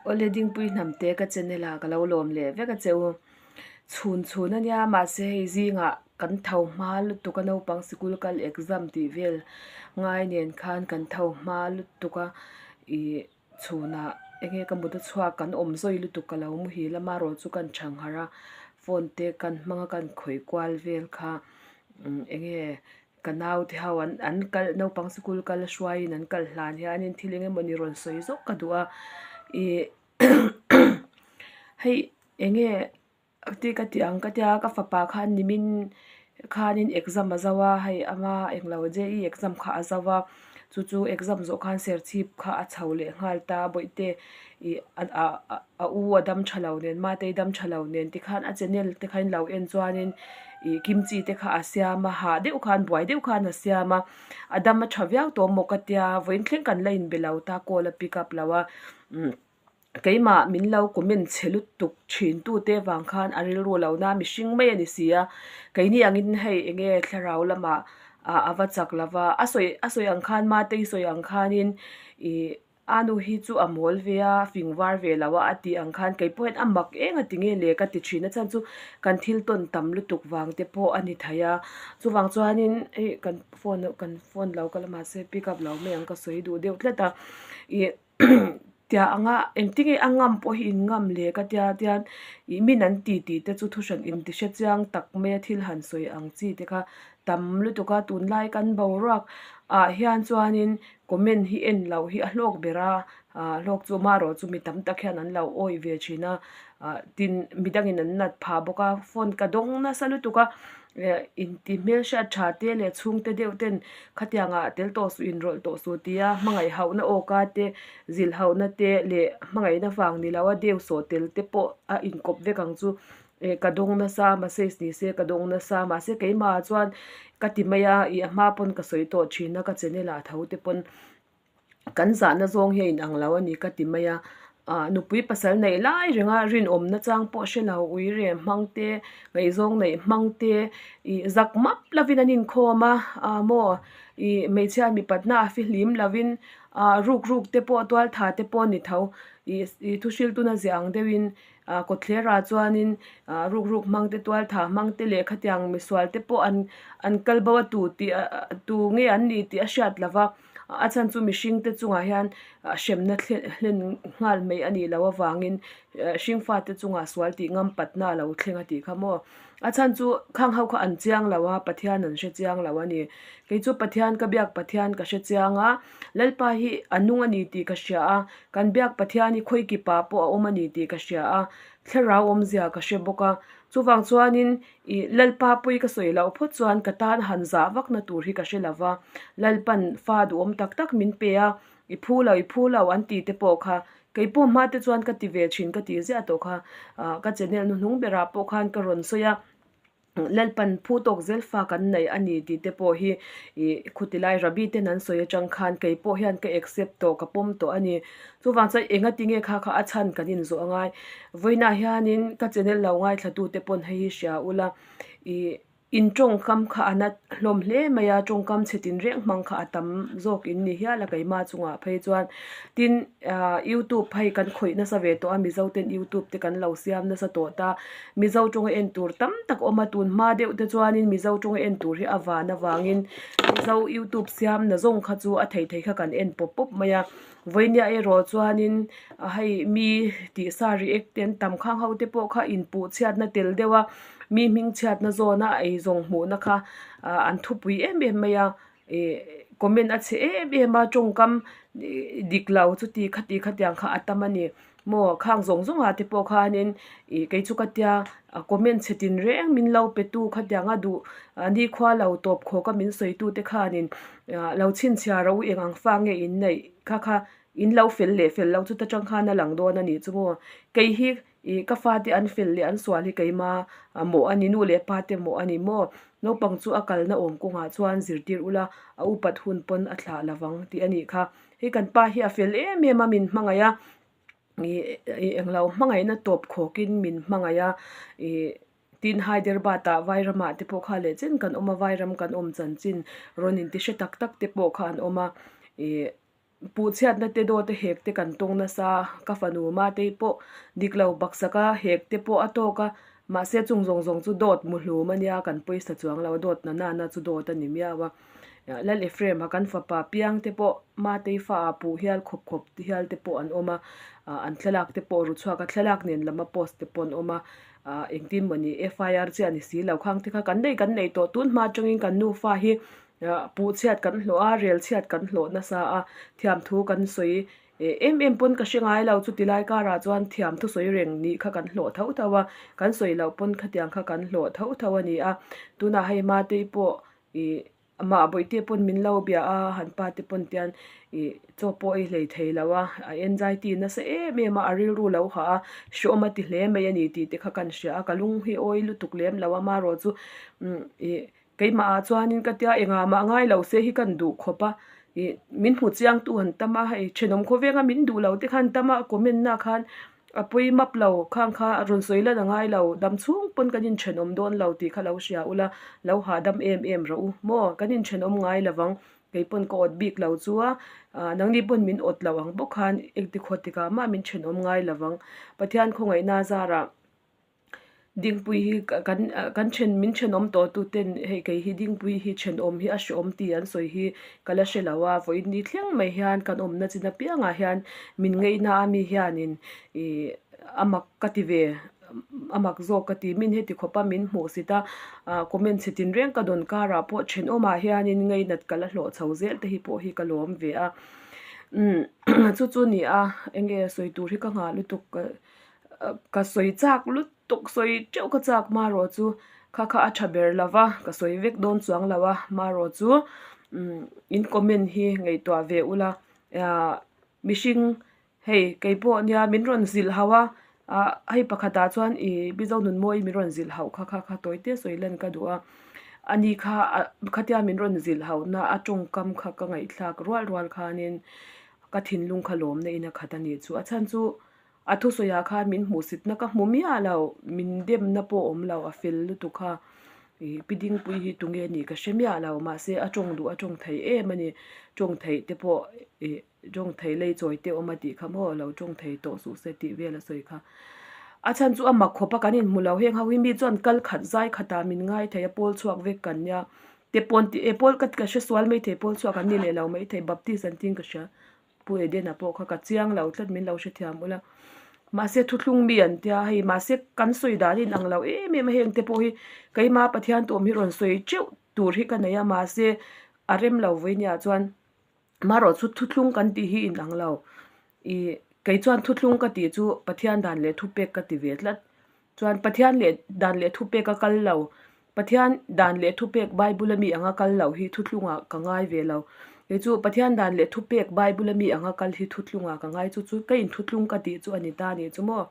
Awle Dingpui Hnamte ka channel ah ka lo lawm leh vek a che u. Chhun chhun a nia mahse hei zingah kan tho hma lutuk a naupang sikul kal exam tih vel ngai nen khan kan tho hma lutuk a ih chhunah enge ka mut a chhuak kan awm zawi lutuk ka lo muhil a marawh chu kan thangharh a phone te kan hmang a kan khawih kual vel kha enge Ka naute ho an an kal naupang sikul kal hruaiin an kal hlan hianin thil eng emawni rawn sawi zawk ka duh a ih hei enge ti ka tih ang ka tia ka fapa khan nimin khanin exam a zo a hei ama englo J E exam kha a zo a chu chu exam zawh khan serchhip kha a chho leh nghal ta bawihte ih a u a dam tha lo nen Matei dam tha lo nen tikhan a channel te kha in lo en chuanin ih kimchi te kha a siam a hah deuh khan buai deuh khan a siam a a dam a tha viau tawh maw ka tia vawiin thleng kan la inbe lo ta call a pick up lo a umm keimah min lo comment chhe lutuk thin tu te vang khan a rilru lo na mihring mai a ni si a keini angin hei enge thlarau lamah ah a va chak lo va a sawi a sawi ang khan Matei sawi ang khanin ih. A nu hi chu a mawl ve a, fing var ve lo a, a tih ang khan kei pawh hian a mak eng a ti nge le ka ti thin a chhan chu kan thil tawn tam lutuk vang te pawh a ni thei a, chuvang chuanin hei kan phone kan phone lo kal a mahse pick up lo mai ang ka sawi duh deuh tlat a ih tia anga engtin nge a ngam pawh hi in ngam le ka tia tian ih min an ti tih te chu thuhran inti hre chiang tak mai a thil han sawi ang chi te kha tam lutuk a tunlai kan boruak ah hian chuanin. Comment hi en loh hi a hlawk ber a, ah hlawk chu marawh chu mi tam tak hian an lo awih ve thin a, ah tin midangin an nat phah bawk a, phone ka dawng nasa lutuk a, eh inti hmelhriat tha te leh chhungte deuh ten khatiang ah tel tawh suh inrawlh tawh suh tia hmangaih hauhna awka te zilh hauhna te leh hmangaihna vang ni lo a deu sawh tel te pawh a inkawp vek ang chu. Eh ka dawng nasa message ni se ka dawng nasa mahse keimah chuan ka ti mai a ih a hma pawn ka sawi tawh thin a ka channel ah tho te pawn kan zahna zawng hi a inang lo a ni ka ti mai a ah nupui pasal neih lai renga rinawmna chang pawh hre lo ui rem hmang te ngaihzawng neih hmang te ih zak map lovin an inkhawm a ah maw ih hmeichhia mipatna a fihlim lovin ah ruk ruk te pawh tualtha te pawh a ni tho ih ih thu hriltuna ziah ang deuhin. Ah kawtthlerah chuanin ah ruk ruk hmang te tual thah hmang te leh khatiang misual te pawh an an kal bo a tu tih ah tu nge an nih tih a hriat lo va a chhan chu mihring te chungah hian ah hremna thlen hlen nghal mai a nih loh avangin eh hringfa te chungah sual tih ngam patna a lo thleng a tih kha maw a chhan chu khang ho kha an chiang lo a Pathian an hre chiang lo a ni kei chu Pathian ka biak Pathian ka hre chiang a Lalpa hi a nung a ni tih ka hria a. Kan biak Pathian hi khawi kipa pawh a awm a ni tih ka hria a, thlarau awmzia ka hre bawk a. Chuvang chuanin ih Lalpa pawi ka sawi loh phawt chuan ka tan han zah vakna tur hi ka hre lo va, Lalpan fa duhawm tak tak min pe a, i phu lo i phu lo an ti te pawh kha kei pawh hma te chuan ka ti ve thin ka tih ziah tawh kha ah ka channel hnuhnung berah pawh khan ka rawn sawi a. Lalpan phu tawk zel fa kan nei a ni tih te pawh hi ih khuti lai Rabbi ten an sawi atang khan kei pawh hian ka accept tawh ka pawm tawh a ni. Chuvang chuan enga tinge kha kha a chhan kan inzawh angai. Vawiinah hianin ka channel lo ngaithla te pawn hei hi hria ula ih in tawngkam kha a na hlawm hle mai a tawngkam chhe tinreng hmang kha a tam zawk in ni hial a keimah chungah phei chuan tin ah youtube hei kan khawih nasa ve tawh a mizo ten youtube te kan lo siam nasa tawh ta. Mizo tawnga en tur tam tak a awm a tun hma deuh te chuanin Mizo tawnga en tur hi a van avangin Mizo youtube siam na zawng kha chu a thei thei kha kan en pawp pawp mai a vawinia erawh chuanin hei mi tih sa react te an tam khang ho te pawh kha inpuh chhiatna tel deuh a mi hming chhiatna zawna eizawng hmuhna kha ah an thupui em em mai a. Ih comment a chhe em em a tawngkam dik lo chuti khati khatiang kha a tam a ni maw khang zawng zawng ah te pawh khanin ih kei chu ka tia comment chhe tin reng min lo pe tu khatiang a duh nikhua lo tawp khawk a min sawi tu te khanin ah lo chhinchhiar a u eng ang fa nge in neih kha kha in lo fel leh fel lo chuta tang khan a lang dawn a nih chu maw kei hi Ih ka fate an fel leh an sual hi keima mawh a ni, nu leh pa te mawh a ni maw? Naupang chu a kalna awm kawngah chuan zirtir ula a upat hun pawn a thlah lovang tih a nih kha. Hei kan pa hi a fel em em a, min hmangaih a, ih englo hmangaihna tawp khawkin min hmangaih a, ih tin Hyderabad ah Vairamah te pawh kha leh chen kan awm a, Vairam kan awm chanchin rawn inti hre tak tak te pawh kha an awm a, ih. Puhchhiatna te dawt a hek te kan tawng nasa, ka fanu Matei pawh dik lo baksak a hek te pawh a tawk a, mahse chung zawng zawng chu dawt muhlum a nia, kan pawisa chuang lo a, dawt na nana chu dawt a ni miau a. Lal Ephraim-a kan fapa piang te pawh Matei fa ah puh hial khawp khawp hial te pawh an awm a, an thlalak te pawh ru chhuak a, thlalak nen lama post te pawh an awm a, engtin maw ni FIR chiah ni si lo khang te kha kan nei kan nei tawh tun hma atangin kan nufa hi Puh chhiat kan hlawh a, rel chhiat kan hlawh nasa a, thiamthu kan sawi em em pawn ka hre ngai lo, chuti lai karah chuan thiamthu sawi reng nih kha kan hlawh tho tho a, kan sawi loh pawn khatiang kha kan hlawh tho tho a ni a, tunah hei mate pawh ih mah bawihte pawn min lo bia a, han pa te pawn tian ih chaw pawh ei hlei thei lo a, a anxiety nasa em em a, a rilru lo hah a, hreawm a ti hle mai a ni tih te kha kan hria a, ka lung hi awi lutuk lem lo a, amaherawh chu ih Keimah ah chuanin ka tia engah mah ngai lo se hi kan duh khawp a, ih min hmu chiang tu han tam a, hei thenawm khawvenga min duh lo te khan tam a, comment na khan a pawi map lo khang kha a rawn sawi lan a ngai lo, dam chhung pawn kan inthenawm dawn lo tih kha lo hria ula, lo hahdam em em rawh u maw, kan inthenawm ngai lo vang, kei pawn ka awt bik lo chu a, nangni pawn min awt lo ang bawk khan engti khaw tikah mah min thenawm ngai lo vang, Pathian khawngaihna zarah. Dingpui hi kan kan then min thenawm tawh tu ten hei kei hi dingpui hi thenawm hi a hreawm tih an sawi hi ka la hre lo a vawiin ni thleng mai hian kan awmna chin apiangah hian min ngaihna a mi hianin ih a mak ka ti ve a mak zawk ka ti min heti khawp a min hmuh sit a ah comment chhe tin reng ka dawn karah pawh thenawmah hianin ngainat ka la hlawh chho zel te hi pawh hi ka lawm ve a umm chu chu ni a eng nge sawi tur hi ka nghah lutuk. Ka sawi chak lutuk sawi teuh ka chak marawh chu kha kha a tha ber lo va ka sawi vek dawn chuang lo a marawh chu in comment hi ngaihtuah ve ula mihring hei kei pawh nia min rawn zilh hauh a ah hei pakhatah chuan ih Mizo nun mawi min rawn zilh hauh kha kha kha tawi te sawi lan ka duh a ani kha khatia min rawn zilh hauhna a tawngkam kha ka ngaihthlak rual rual khanin ka thinlung kha lawmna in a khat a nih chu a chhan chu. A thusawiah khan min hmuhsitna ka hmu miah lo, min demna pawh awm lo, a fel lutuk a, ih Pi Dingpui hi tunge nih ka hre miah lo, mahse a tawng duh a tawng thei em a ni, tawng theih te pawh ih tawng thei lei chawi te awm a tih kha maw lo tawng thei tawh suh se tih vel a sawi kha. A chhan chu a mak khawp a kan inhmu lo, heng ho hi mi chuan kal khat zai khatah min ngai thei a, pawl chhuak vek kan nia, te pawn tih e pawl ka hre sual maithei pawl chhuak an ni leh lo maithei Baptist an tiin ka hria. Pu Edena pawh kha ka chiang lo tlat min lo hrethiam ula. Mahse thuthlung mi an tia hei mahse kan sawi dan in ang lo em em a heng te pawh hi keima Pathian tuam hi rawn sawi teuh tur hi ka nei a mahse a rem lo vawi nia chuan marawh chu thuthlung kan tih hi in ang lo ih kei chuan thuthlung ka tih chu Pathian dan leh thupek ka ti ve tlat. Chuan Pathian leh dan leh thupek a kal lo. Pathian dan leh thupek Bible a mi anga kal loh hi thuthlungah ka ngai ve lo. Kei chu Pathian dan leh thupek Bible a mi anga kal hi thuthlungah ka ngai chu chu ka inthutlung ka tih chu a ni ta nih chu maw.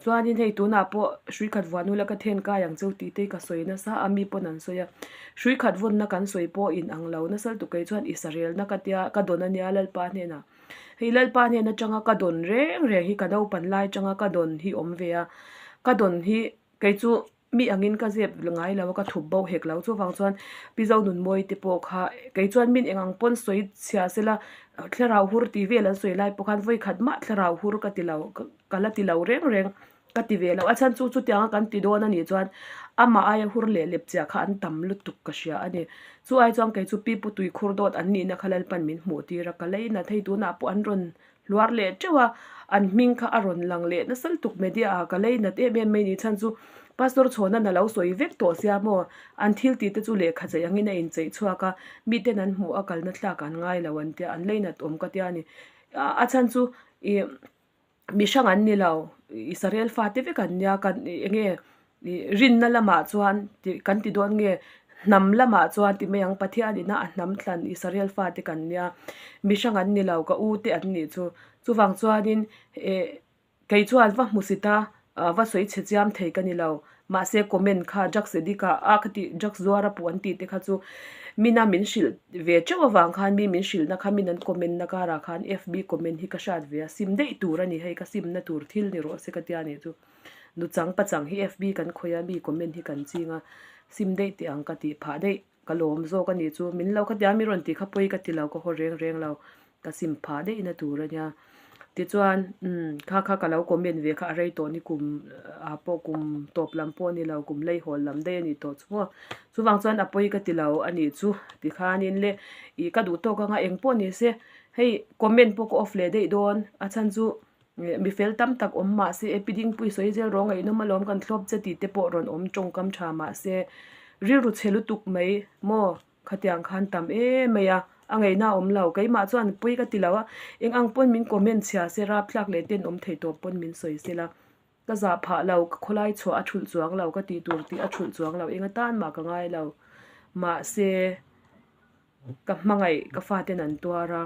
Chuanin hei tunah pawh hrui khat vuan ula ka then kai ang cheu tih te hi ka sawi nasa a mi pawn an sawi a. Hrui khat vawnna kan sawi pawh in ang lo nasal tuk kei chuan Israelna ka tia ka dawn a nia Lalpa hnenah. Hei Lalpa hnen atanga ka dawn reng reng hi ka naupan lai atanga ka dawn hi awm ve a, ka dawn hi kei chu mi angin ka zep ngai lo a, ka thup bo hek lo. Chuvang chuan Pi Zonunmawii te pawh kha kei chuan min engang pawn sawi chhia sela thlarau hur tih vel an sawi lai pawh khan vawi khat mah thlarau hur ka ti lo ka la ti lo reng reng. Ka ti ve lo, a chhan chu chutianga kan ti dawn a nih chuan amah aia hur leh lep chiah kha an tam lutuk ka hria a ni. Chu ai chuan kei chu pi pu tui khur dawt an nihna kha Lalpan min hmuh tir a, ka lei nat hei tunah pawh an rawn hluar leh teuh a, an hming kha a rawn lang leh nasa lutuk media ah ka lei nat em em mai ni chhan chu Pastor Chhawnan a lo sawi vek tawh sia maw, an thil tih te chu lehkha cheih angin a incheih chhuak a, miten an hmuh a kalna thlak an ngai lo an tia, an lei nat awm ka tia a ni. A chhan chu ih. Mi hrang an ni lo, Israel fate vek an nia, kan eng nge rinna lamah chuan tih kan ti dawn nge hnam lamah chuan ti mai ang Pathian ina a hnam thlan Israel fate kan nia, mi hrang an ni lo ka u te an nih chu. Chuvang chuanin eh kei chuan va hmusit a va sawi chhe chiam thei ka ni lo. Mahse comment kha drugs addict ah a khati drugs zuar a puh an tih te kha chu mina min hrilh ve teuh avang khan mi min hrilhna kha min an comment na karah khan FB comment hi ka hriat ve a sim daih tur a ni hei ka simna tur thil ni rawh se ka tia nih chu nuchang pachang hi FB kan khawih a mi comment hi kan ching a sim daih teh ang ka tih phah daih ka lawm zawk a nih chu min lo khatia mi rawn tih kha pawi ka ti lo ka haw reng reng lo. Ka sim phah daih na tur a nia. Tichuan umm kha kha ka lo comment ve kha a rei tawh ni kum ah pawh kum tawp lam pawh a ni lo kum leihawl lam daih a ni tawh chu maw. Chuvang chuan a pawi ka ti lo a nih chu tikhanin le ih ka duh tawk anga eng pawh ni se hei comment pawh ka off leh daih dawn a chhan chu mi fel tam tak awm mah se e pi dingpui sawi zel rawng a inawm alawm kan thlawp che tih te pawh rawn awm tawngkam tha mah se rilru chhe lutuk mai maw. Khatiang khan tam em mai a, a ngaihna a awm lo. Keimah chuan pui ka ti lo a, eng ang pawn min comment chhia se, rapthlak leh ten awm thei tawp pawn min sawi se la. Ka zah phah lo, ka khawlai chhuah a thulh chuang lo, ka tih tur tih a thulh chuang lo, eng atan mah ka ngai lo. Mahse, ka hmangaih ka faten an tuar a,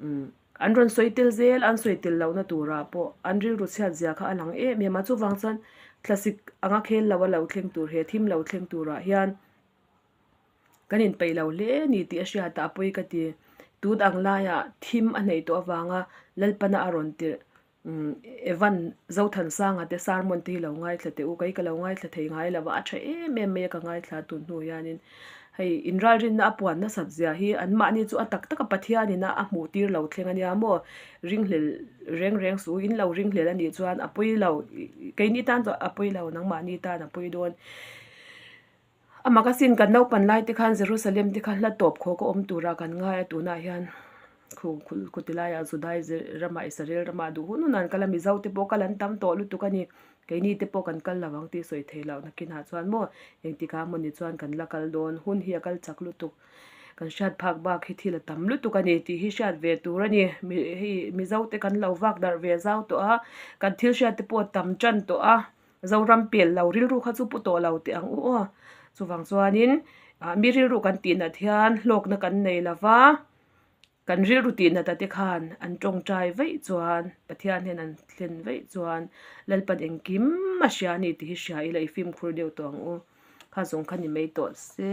umm an rawn sawi tel zel, an sawi tel lohna turah pawh an rilru chhiat zia kha a lang em em a. Chuvang chuan thlasik anga khel lo a lo thleng tur, he thim lo thleng turah hian, Kan inpeih lo hle ni tih a hriat a, a pawi ka ti. Tun ang laiah thim a hneih tawh avanga Lalpana a rawn tirh Evan Zothansanga te sermon te hi lo ngaithla teh u, kei ka lo ngaithla thei ngai lo va, a tha em em mai a ka ngaithla tun hnu hianin hei inralrinna a puan nasat zia hi anmahni chu a tak taka Pathianin a hmuh tir lo thleng a nia maw, ringhlel reng reng suh u, in lo ringhlel a nih chuan a pawi lo, keini tan chuan a pawi lo, nangmahni tan a pawi dawn. A mak asin kan naupan lai te khan Jerusalem te kha hla tawp khawk a awm tura kan ngai a tunah hian khu khu khuti laiah Judai ramah Israel ramah duh hun hun an kal a Mizo te pawh kal an tam tawh lutuk a ni keini te pawh kan kal lo ang tih sawi theih loh nakinah chuan maw engtikah mawni chuan kan la kal dawn hun hi a kal chak lutuk kan hriat phak bak hi thil a tam lutuk a ni tih hi hriat ve tur a ni mi hei Mizo te kan lo vak darh ve zau tawh a kan thil hriat te pawh a tam tan tawh a. Zoram pel lo rilru kha chu pu tawh lo teh ang u aw. Chuvang chuanin ah mi rilru kan tih nat hian hlawkna kan nei lo va, kan rilru tih nat ate khan an tawngtai vaih chuan Pathian hian an thlen vaih chuan Lalpan engkim a hria a ni tih hi hria ila i fimkhur deuh tawh ang u. Kha zawng kha ni mai tawh se.